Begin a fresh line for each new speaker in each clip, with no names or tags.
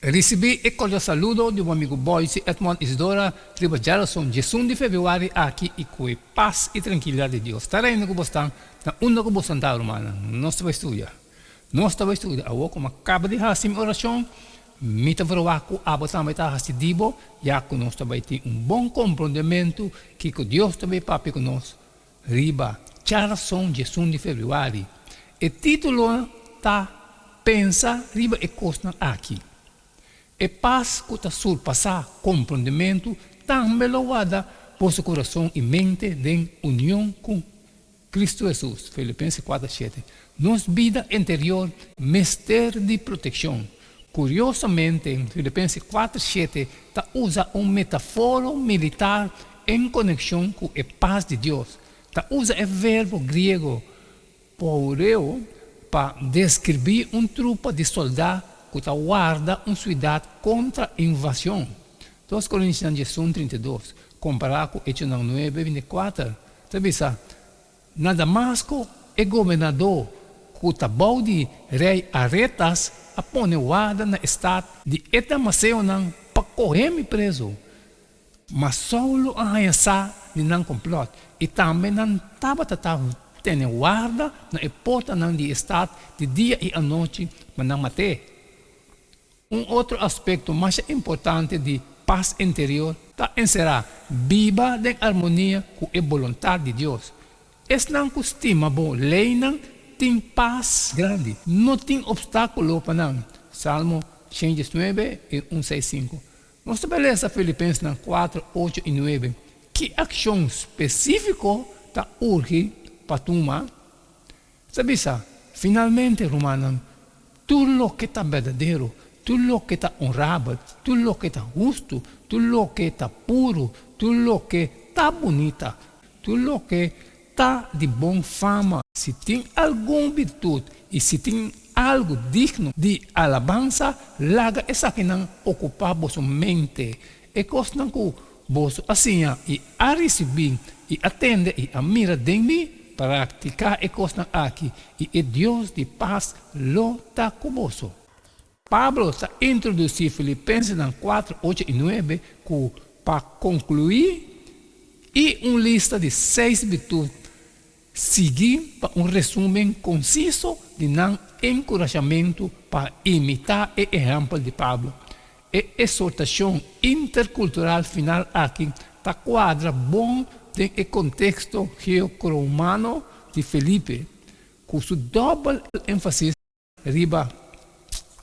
Risibí e kordial saludo di bo amigu Boyce Edmond Isidora riba djarason diesun di febrüari aki i ku e pas i trankilidat di Dios ta reina ku bo stan na unda ku bo santá rumannan. Nos ta bai studia. Nos ta bai studia. Awor ku mi a kaba di hasi mi orashon, mi ta verwagt ku abo tambe ta hasi di bo, ya ku nos ta bai tin un bon komprondementu kiko Dios ta bai papia ku nos Riba djarason diesun di febrüari, e título ta Pensa riba e kosnan aki. E pas ku ta surpasá komprondementu tambe lo warda boso kurason i mente den union ku Kristu Hesus, Filipenses kuater shete. Nos bida interior mester di protekshon. Kuriosamente, Filipenses kuater shete ta usa un metaforo militar en konekshon ku e pas di Dios. Ta usa e verbo griego poureo pa deskribí un trupa di soldá ku ta warda un siudat kontra invashon. Dos Korintionan diesun 32, kompará ku Echonan nuebe 24, ta bisa, Na Damasko e gobernadó ku ta bou di rei Aretas a pone warda na e stat di e damaseonan pa kohe mi prezu. Ma Saulo a haña sa di nan komplòt i tambe nan tabata ta tene warda na e portanan di e stat di dia i anochi pa nan mat'é. Un otro aspekto masha importante di pas interior ta enserá biba den armonia ku e boluntat di Dios. Esnan ku stima bo leinan tin pas grandi, no tin opstákulo pa nan. Salmo shen diesnuebe i un seis sinku. Nos ta lesa Filipensnan kuater, ocho i nuebe. Ki akshon spesífiko ta urgi pa tuma? Ta bisa, Finalmente, rumannan, tur loke ta berdadero, tur loke ta onrabel, tur loke ta hustu, tur loke ta puru, tur loke ta bunita, tur loke ta di bon fama, si tin algun birtut i si tin algu digno di alabansa, laga esakinan okupá boso mente. E kosnan ku boso a siña i a risibí i a tende i a mira den mi, praktiká e kosnan aki, i e Dios di pas lo ta ku boso. Pablo ta introdusí Filipensenan kuater, ocho i nuebe ku pa konkluí i un lista di seis birtut Sigui pa un resumen konsiso di nan enkurashamentu pa imitá e ehèmpel di Pablo. E esortashon interkultural final aki ta kuadra bon den e konteksto geokromano di Felipe, ku su dòbel énfasis riba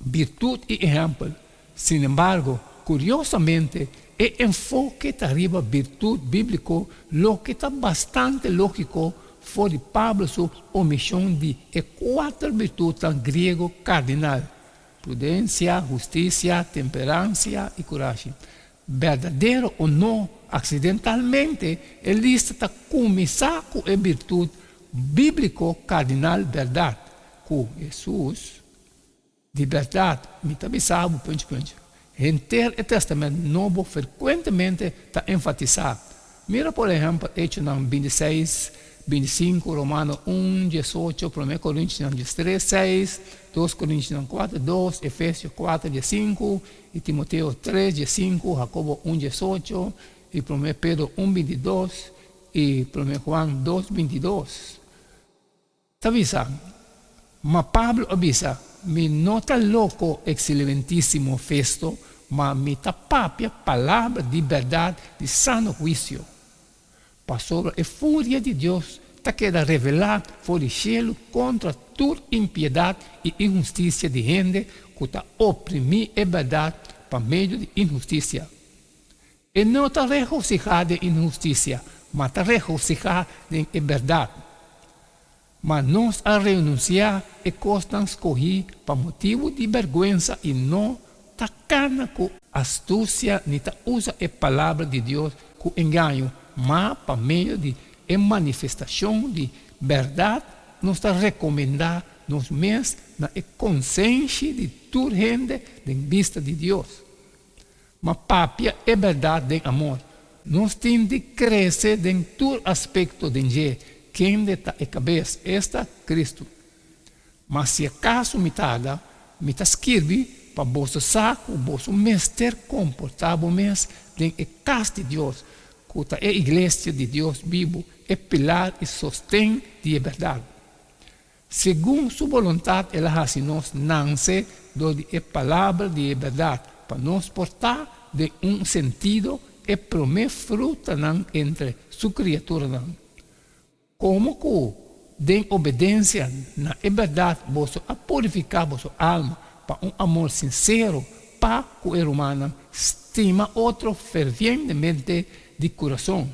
birtut i ehèmpel. Sinembargo, kuriosamente, e enfoke ta riba birtut bíbliko, loke ta bastante lógiko for di Pablo su omishon di e kuater birtutnan griego kardinal, prudensia, hustisia, temperansia i kurashi. Berdadero o no, aksidentalmente e lista ta kuminsá ku e birtut bíbliko kardinal bèrdat, ku Hesus, Di bèrdat mi ta bisa bo punch punch. Henter e Tèstamènt Nobo frekuentemente ta enfatisá. Mira por ehèmpel Echonan bintiseis, bintisinku, Romano un, diesocho, Promé Korintionan diestres, seis, Dos Korintionan kuater, dos, Efesio kuater, diesinku, i Timoteo tres, diesinku, Hakobo un, diesocho, i Promé Pedro un, bintidos, i Promé Juan dos, bintidos. Ta bisa, Ma Pablo a bisa, Mi no ta loko, ekselementísimo Festo, ma mi ta papia palabra di bèrdat di sano huisio. Pasobra e furia di Dios ta keda revelá for di shelu kontra tur impiedat i inhustisia di hende ku ta oprimí e bèrdat pa medio di inhustisia. E no ta regosihá den inhustisia, ma ta regosihá den e bèrdat. Ma nos a renunsiá e kosnan skohí pa motibu di bèrgwensa i no ta kana ku astusia ni ta usa e Palabra di Dios ku engaño, ma pa medio di e manifestashon di bèrdat nos ta rekomendá nos mes na e konsenshi di tur hende den bista di Dios. Ma papia e bèrdat den amor. Nos tin di krese den tur aspekto den dje, kende ta e kabes, esta, Kristu. Ma si akaso mi tarda, mi ta skirbi pa boso sa ku boso mester komportá bo mes den e kas di Dios, ku ta e iglesia di Dios bibu, e pilar i sosten di e bèrdat. Segun su boluntat el a hasi nos nanse dor di e palabra di e bèrdat, pa nos por ta, den un sentido, e promé frutanan entre su kriaturanan. Komo ku den obedensia na e bèrdat boso a purifiká boso alma pa un amor sinsero pa ku e rumannan, stima otro fervientemente di kurason.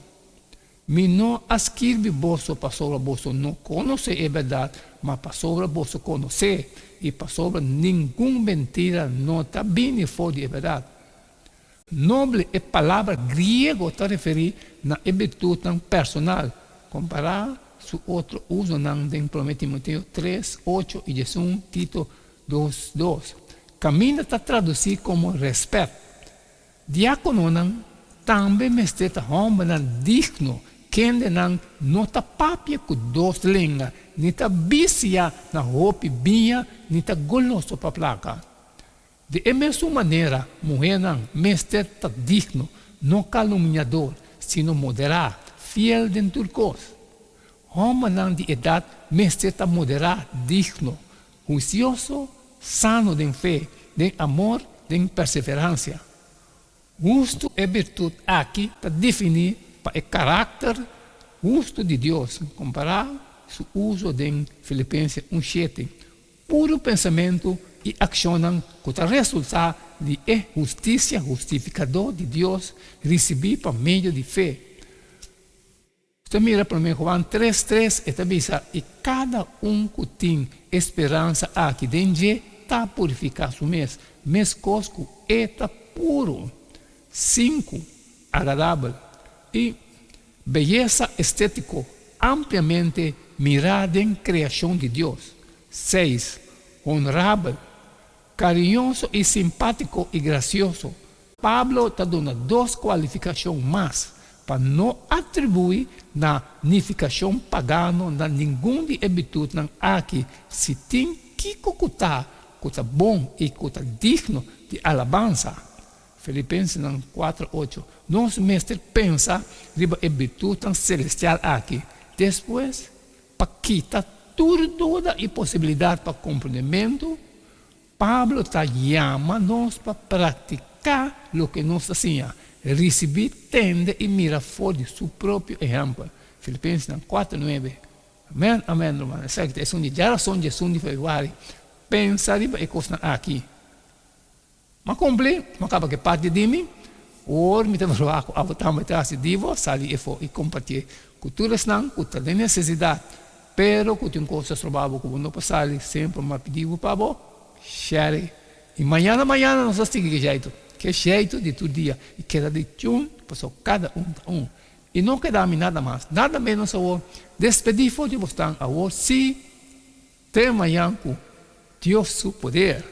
Mi no a skirbi boso pasobra boso no konosé e bèrdat, ma pasobra boso konosé, i pasobra ningun mentira no ta bini for di e bèrdat. Noble, e palabra griego ta referí na e birtutnan personal, kompará su otro usonan den Promé Timoteo tres, ocho i diesun Tito dos, dos, kaminda ta tradusí komo rèspèt. Diákononan tambe mester ta hòmbernan digno, kendenan no ta papia ku dos lenga, ni ta bisia na hopi biña ni ta goloso pa plaka. Di e mesun manera, muhénan mester ta digno, no kalumniador, sino moderá, fiel den tur kos. Hòmbernan di edat mester ta moderá, digno, huisioso, sano den fe, den amor, den perseveransia. Hustu e birtut aki ta definí pa e karakter hustu di Dios, kompará su uso den Filipense un shete, Puru pensamentu i akshonnan ku ta resultá di e hustisia hustifikadó di Dios risibí pa medio di fe. Nos ta mira Promé Juan tres tres, e ta bisa, I kada un ku tin e speransa aki den dje ta purifiká su mes, meskos ku e ta puru. Sinku, agradabel i beyesa estétiko ampliamente mirá den kreashon di Dios. Seis, honrabel, kariñoso i simpátiko i grasioso. Pablo ta duna dos kualifikashon mas pa no atribuí na nifikashon pagano na ningun di e birtutnan aki si tin kiko ku ta ku ta bon i ku ta digno di alabansa. Filipensenan kuater ocho, Nos mester pensa riba e birtutnan selestial aki. Despues, pa kita tur duda i posibilidat pa komprendementu, Pablo ta yama nos pa praktiká loke nos ta siña, risibí, tende i mira for di su propio ehèmpel. Filipensenan kuater nuebe, Amèn, amèn, ruman. Esaki ta esun di djarason djesun di febrüari. Pensa riba e kosnan aki. M'a kumpli, m'a kaba ku e parti di mi. Ora mi ta proba ku abo tambe ta hasi di bo, sali efo i kompartié ku tur esnan ku ta den nesesidat. Pero ku tin kos ta stroba bo ku bo no por sali, semper m'a pidi bo pa bo share. I mañana mañana nos ta sigui ke jeitu, ke jeitu di tur dia i keda di tjun pasobra kada un ta un. I no keda mi nada mas, nada ménos awor. Despedí for di bosnan awor, sí, te mañan ku Dios su poder.